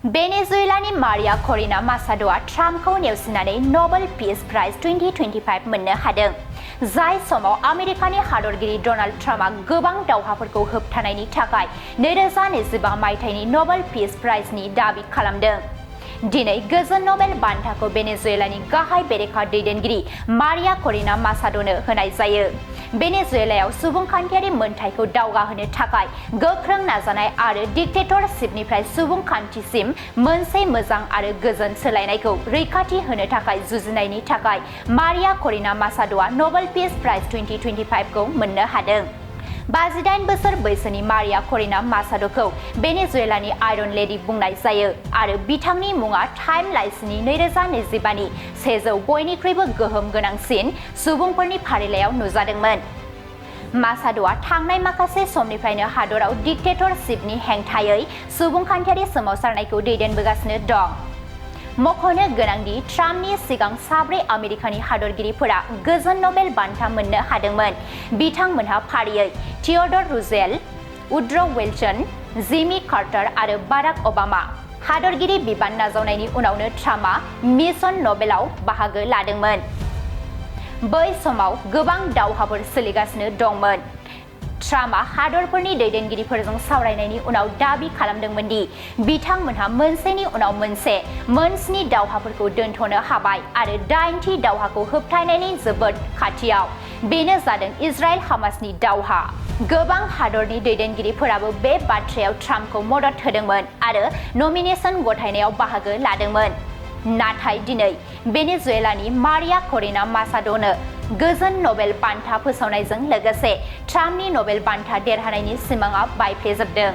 भेनेजुएलानि मारिया करिना मासाद'आ ट्राम्पखौ नेवसिनानै नोबेल पिस प्राइज 2025 मोननो हादों। जाय समाव आमेरिकानि हादरगिरि डनाल्ड ट्राम्पआ गोबां दावहाफोरखौ होबथानायनि थाखाय 2025 मायथाइनि नोबेल पिस प्राइजनि दाबि खालामदों। दिनै गोजोन नोबेल बान्थाखौ भेनेजुएलानि गाहाय बेरेखा दैदेनगिरि मारिया करिना मासाद'नो होनाय जायो। भेनेजुएलायाव सुबुंखान्थियारि मोनथायखौ दावगाहोनो थाखाय गोख्रों नाजानाय आरो डिक्टेटरशिपनिफ्राय सुबुंखान्थिसिम मोनसे मोजां आरो गोजोन सोलायनायखौ रैखाथि होनो थाखाय जुजिनायनि थाखाय मारिया करिना मासाद'आ नोबेल पिस प्राइज 2025 खौ मोननो हादों। 58 बोसोर बैसोनि मारिया करिना मासाद'खौ भेनेजुएलानि आयरन लेडि बुंनाय जायो आरो बिथांनि मुङा टाइम लाइसिनि 2025 नि 100 बयनिख्रुइबो गोहोम गोनांसिन सुबुंफोरनि फारिलाइयाव नुजादोंमोन। मासाद'आ थांनाय माखासे समनिफ्रायनो हादराव डिक्टेटरशिपनि हेंथायै सुबुंखान्थियारि सोमावसारनायखौ दैदेनबोगासिनो दं। मख'नो गोनांदि ट्राम्पनि सिगां 4 आमेरिकानि हादरगिरिफोरा गोजोन नोबेल बान्था मोननो हादोंमोन। बिथांमोनहा फारियै थिय'डर रुजवेल्ट, वुड्र' विल्सन, जिमी कार्टर आरो बाराक ओबामा। हादरगिरि बिबान नाजावनायनि उनावनो ट्राम्पआ मिशन नोबेलआव बाहागो लादोंमोन। बै समाव गोबां दावहाफोर सोलिगासिनो दंमोन। ट्राम्पआ हादरफोरनि दैदेनगिरिफोरजों सावरायनायनि उनाव दाबि खालामदोंमोन दि बिथांमोनहा मोनसेनि उनाव मोनसे मोन7 दावहाफोरखौ दोनथ'नो हाबाय आरो 8थि दावहाखौ होबथानायनि जोबोद खाथियाव। बेनो जादों इजराइल हामासनि दावहा। गोबां हादरनि दैदेनगिरिफोराबो बे बाथ्रायाव ट्राम्पखौ मदद होदोंमोन आरो नमिनेशन गथायनायाव बाहागो लादोंमोन। नाथाय दिनै भेनेजुएलानि मारिया करिना मासाद'नो गोजोन नोबेल बान्था फोसावनायजों लोगोसे ट्राम्पनि नोबेल बान्था देरहानायनि सिमांआ बायफ्लेजोबदों।